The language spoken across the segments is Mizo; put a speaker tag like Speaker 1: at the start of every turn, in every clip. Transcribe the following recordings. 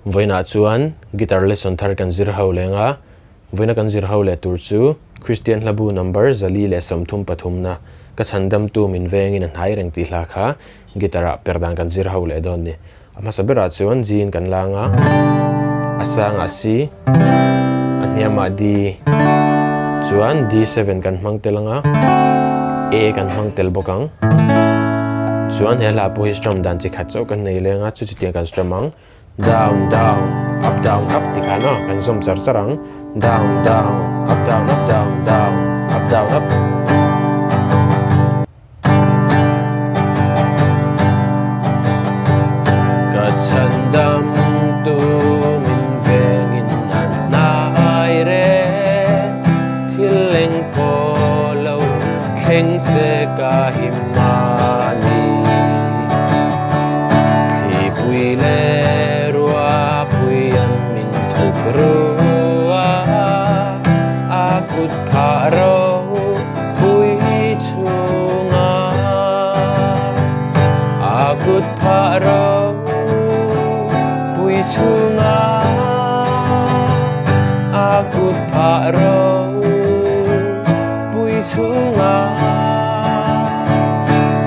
Speaker 1: Vawiinah chuan guitar lesson thar kan zir ho leng a, vawiina kan zir ho leh tur chu Kristian hlabu number 133 na ka chhandamtu min vengin a hnai reng tih hla kha guitar ah per dan kan zir ho leh dawn ni. A hmasa berah chuan G in kan lang a, a sangah C, a hniamah D, chuan D7 kan hmang tel ang a, A kan hmang tel bawk ang. Chuan he hla pawh hi strum dan chi khat chauh kan nei leng a, chu chutiang kan strum ang. Down, down, up, down, up ti khan aw, kan zawm char char ang. Down, down, up, down, up, down, down, up, down, up. Ka chhandam tu min vengin an hnai reng, thil leng pawh lo thleng se ka him mahni. Thlipui leh ruahpui an min thup rua, a kut phah ro pui chhunga, a kut phah ro pui chhunga, a kut phah ro pui chhunga,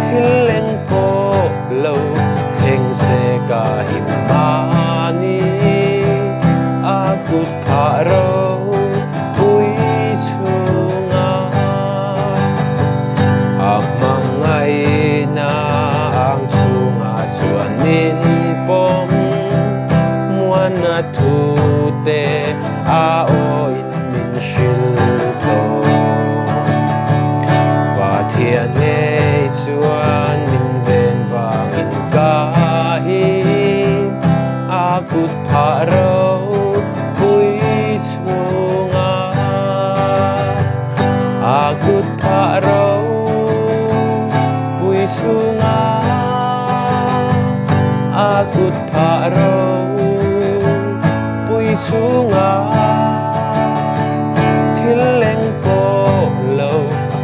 Speaker 1: thil leng pawh lo thleng se ka him mahni, a kut phah ro pui chhunga. A hmangaihna ang chhungah chuan min pawm muanna thu te a awin min hrilh tawh. Pathian ngei chuan min ven vangin ka him a kut phah ro pui chhunga. A kut phah ro pui chhunga, a kut phah ro pui chhunga, thil leng pawh lo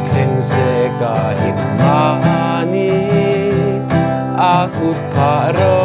Speaker 1: thleng se ka him mahni, a kut phah ro.